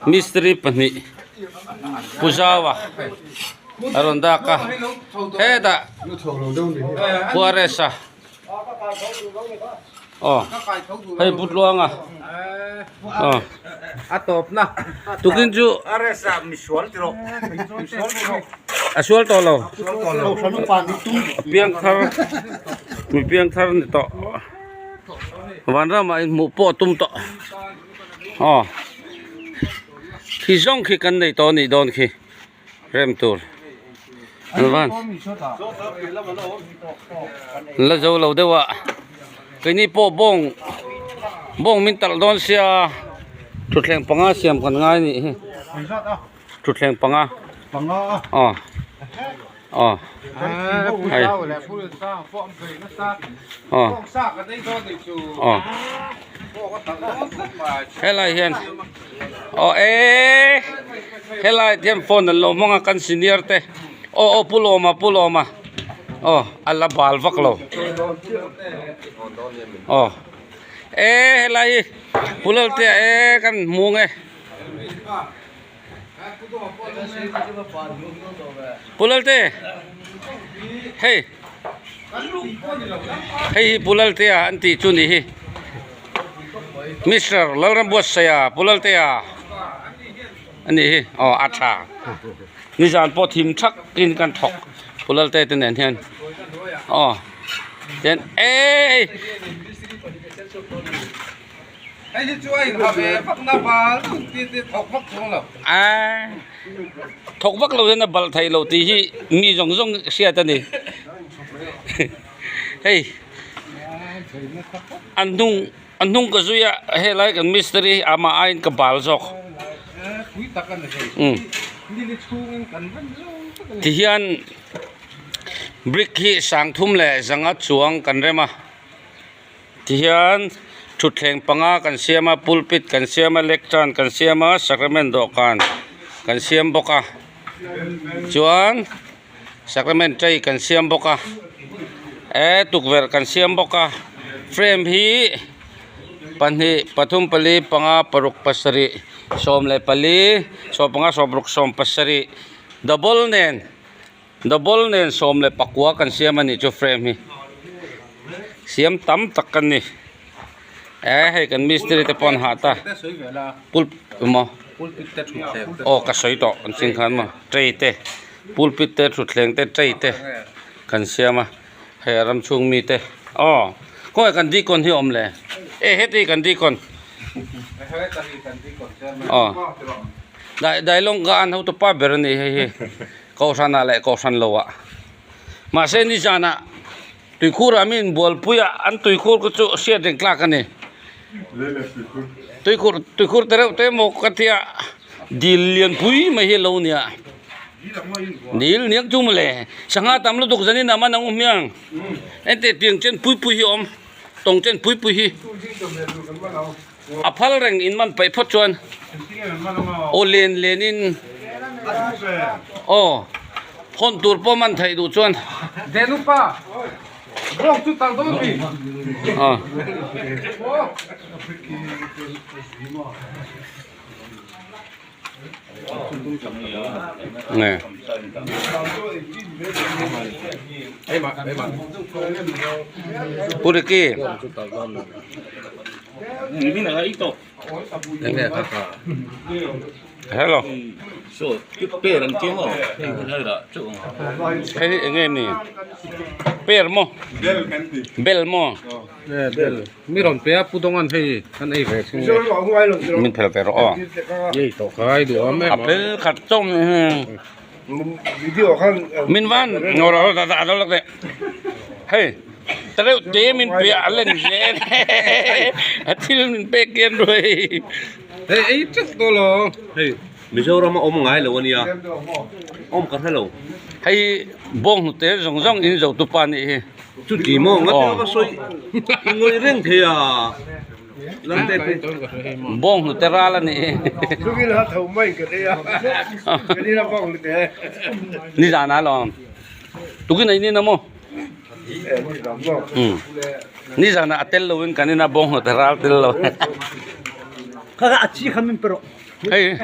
Mistiri pahnih Pu Zaua a rawn dak a hetah Pu Aresa aw hei Pu Tluanga aw tukin chu a sual tawh lo a piangthar mi piangthar ni tawh. Vanramah inhmuh pawh a tum tawh aw khi zawng khi kan nei tawh a nih dawn khi rem tur an van la zo lo deuh a keini pawh bawng bawng min talh dawn sia thutthleng panga siam kan ngai a nih hi thutthleng panga aw. Aw hei aw aw helai hian aw eee helai hian phone an lo hmang a kan senior te aw aw pu lawma pu lawma aw a la bal vak lo aw eee helai hi pu laltea eee kan hmu ang e. Pu Lalte hei hei hi Pu Laltea an tih chu ni hi Mister Lalrambuatsaia Pu Laltea a nih hi aw a tha nizan pawh thim thak in kan thawk Pu Laltea te nen hian aw chuan eii. Hei hi chu a inha ve vak na bal ti ti thawk vak chuang lo. A thawk vak lo hian a balh theih loh tih hi mi zawng zawng hriat a ni. Hei a hnung a hnung ka zui a helai kan mistiri hi amah aiin ka bal zawk. Umm tihian brick hi sangthum leh zanga chuang kan rem a. Tihian thutthleng panga kan siam a pulpit kan siam a lectern kan siam a sacrament dawhkan kan siam bawk a chuan sacrament tray kan siam bawk a eh tukverh kan siam bawk a frame hi pahnih pathum pali panga paruk pasarih 14 15 16 17 double nen. Double nen 19 kan siam a nih chu frame hi siam tam tak kan ni eh hei kan mistiri te pawh an hah ta pul maw aw ka sawi tawh an ching khan maw tray te pulpit te thutthleng te tray te kan siam a hei a ram chhung mi te aw khawnge kan deacon hi a awm le e heti kan deacon aw dailawng ka an hotupa ber a ni hei hi. Kohhran ah leh kohhran lo ah. Mahse nizan ah tuikhur ah mi inbualpui ah an tuikhur khu chu hriat reng tlak a ni. Tuikhur tuikhur te reuh te emaw ka tia dil lian pui mai hi a lo nia. Dil niang chu mawle sangha tam lutuk zanin ah man ang u hmiang. Engti tiang chen pui pui hi a awm tawng chen pui pui hi a phal reng in man paih phawt chuan aw len len in aw hawn tur pawh man theih duh chuan aw. Nge. Pu Ricky. Hello. Hei hi eng nge ni? Per maw? Bel maw? Mi rawn pe a pu Dawngan hei kan ei ve thung e. Min phel ve rawh aw. Ei tawh kha ai duh awm em a. A phel khat chawm min van ngawr rawh dah dah lak teh. Hei ta reuh te min pe a len hle a thil min pek kian ruai. Hei ei teuh tawh lo hei. Mizoram a awm ngai lo a nia awm ka hre lo. Hei bawng hnute zawng zawng in zo tupa nih hi. Chuti maw ngate a va sawi i ngawih reng thei a Lamte pu. Bawng hnute ral a nih hi. Nizan ah lawm. Tukin ei nin a maw? Nizan ah a tel lo in kan in a bawng hnute ral tel lo. Kha kha a chi kha min pe rawh. Hei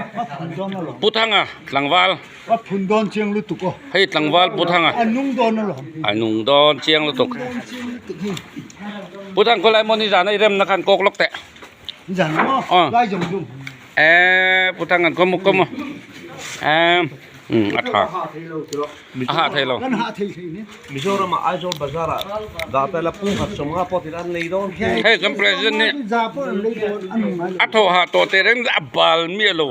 Pu Thanga tlangval. A phun dawn chiang lutuk aw. Hei tlangval Pu Thanga. A nung dawn alawm. A nung dawn chiang lutuk. Pu Thang khawlai maw nizan a i remna khan kawk lawk teh. Nizan maw? Lai zawng zawng. Eee Pu Thang an kawm kawm maw? Eee um a tha. A hah thei lo. Kan hah thei thei ni. Mizoram ah Aizawl bazar ah dah ta ila pung khat sawmnga pawh tiin an lei dawn khi. Hei kan president nih a thawh hah tawh teh reng a bal miah lo.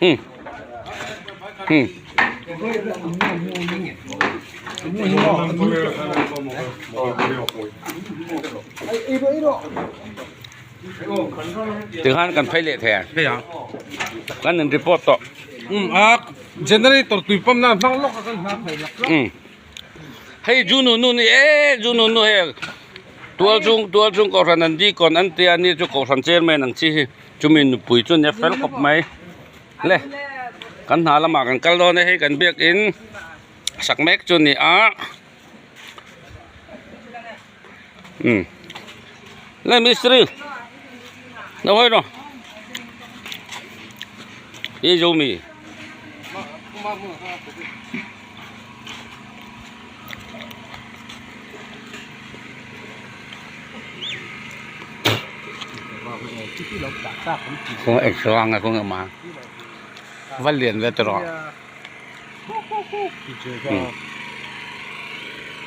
Hmm. Hmm. Tikhan kan phei leh thei a. Kan in report tawh. Um a generator tui pump nan hmang lawk a kan hna thei lak lak. Um. Hei ju nu nu ni e ju nu nu hei tual chung tual chung kohhran an deacon an tia ni chu kohhran chairman ang chi hi. Chumi nupui chu nia fel khawp mai le kan hna lamah kan kal dawn a hei kan biakin sak mek chu a ni a umm le mistri lo hawi rawh i zo mi. Kawng ek chuang a kawng awm a va lian ve tawh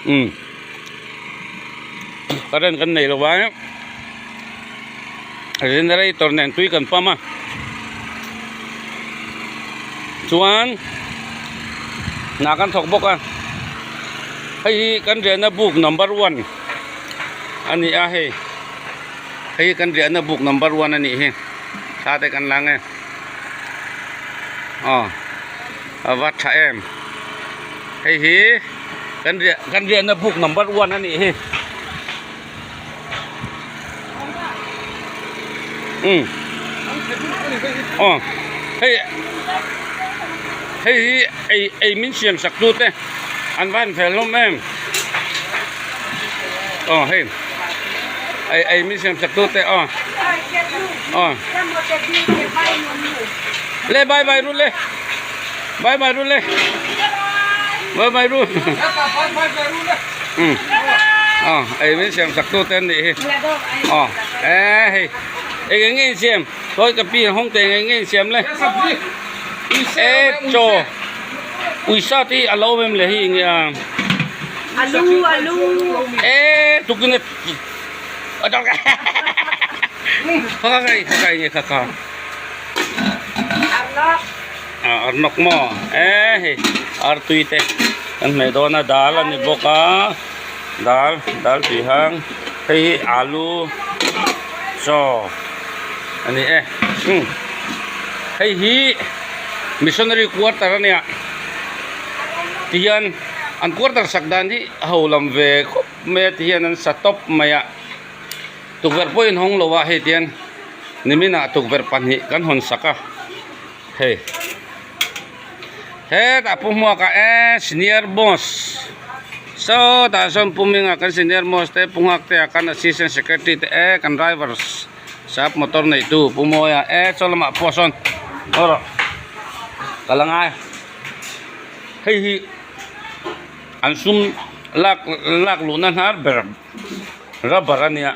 umm current kan nei lo va generator nen tui kan pump a chuan hna kan thawk bawk a hei hi kan riahna buk number one a ni a hei. Hei hi kan riahna buk number one a nih hi thla te kan lang e aw a va tha em hei hi kan riah kan riahna buk number one a nih hi umm aw hei hei hi ei ei min siam sak tu te an va han fel hlawm em aw hei. Ei ei min siam sak tu te aw aw le bye bye ru le bye bye ru le bye bye ru um aw ei min siam sak tu te an nih hi aw e hei eng eng nge in siam khawi ka pi hawng te eng eng nge in siam le e chaw uisa te hi a lo awm em le hi eng nge a. Alu alu. E tukin a kha kai kha kai nge kha kha. Arnok. A arnok maw e hei artui te kan hmeh dawn a dal a ni bawk a dal dal tui hang hei hi alu chaw a ni e umm hei hi missionary quarter a nia tihian. An quarter sak dan hi a ho lam ve khawp mai a tihian an sa tawp mai a tukverh pawh in hawng lo a hei tihian niminah tukverh pahnih kan hawn sak a hei hetah pu hmuaka e senior boss sawtah sawn pu hminga kan senior boss te pu nghak te ah khan assistant secretary te e kan driver sap motor neitu pu mawia e saw lamah pawh sawn haw rawh ka la ngai. Hei hi an sum lak lak luhna hnar ber rubber a nia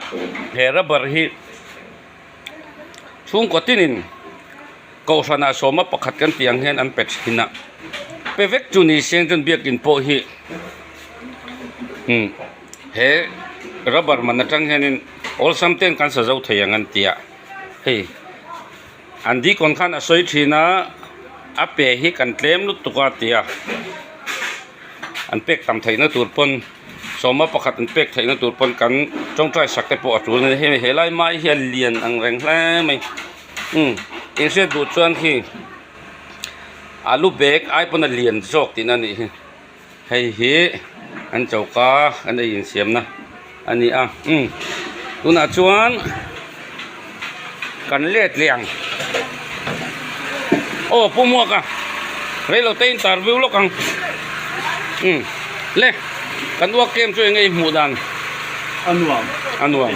he rubber hi chhungkaw tinin kohhranah sawma pakhat kan tih ang hian an pe thin a pe vek chu ni se chuan biakin pawh hi umm he rubber man atang hianin awlsam ten kan sa zo thei ang an ti a hei. An deacon khan a sawi thin a, a pe hi kan tlem lutuk a ti a, an pek tam theihna tur pawn sawma pakhat an pek theihna tur pawn kan tawngtai sak te pawh a tul a ni hei helai mai hi a lian ang reng hle mai umm inhriat duh chuan khi alu bag ai pawn a lian zawk tihna a nih hi hei hi an choka an ei insiamna a ni a umm tunah chuan kan let leh ang aw pu muaka reilo te interview lawk ang. Umm le kan uak kem chu eng nge i hmuh dan? A nuam. A nuam.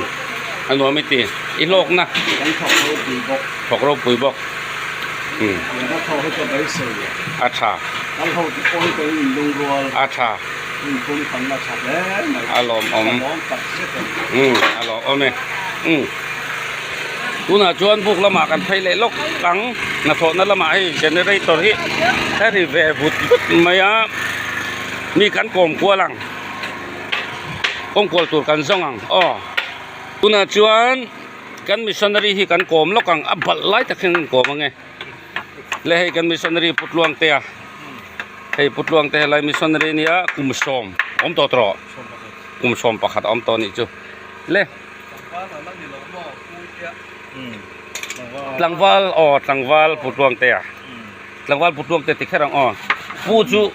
A nuam i ti. I hlawkna. Kan thawk ropui bawk. Thawk ropui bawk. Umm. Ka thawk hi ka beisei. A tha. Kan ho te pawh hi kan inlungrual. A tha. Inpum khan a tha hle mai. A lawmawm. Ka lawm tak zet a ni. Umm a lawmawm e. Umm. Tunah chuan buk lamah kan phei leh lawk ang. Hnathawhna lamah hei generator hi a ri ve vut vut mai a. Mi kan kawm kual ang. Kawng kual tur kan zawng ang aw. Tunah chuan kan missionary hi kan kawm lawk ang. A balh lai tak hian kan kawm ang e. Le hei kan missionary Putluangte a. Hei Putluangte helai missionary nia kum sawm awm tawh tawh kum 11 a awm tawh anih chu. Le tlangval aw tlangval Putluangte a. Tlangval Putluangte ti kher ang aw. Pu chu.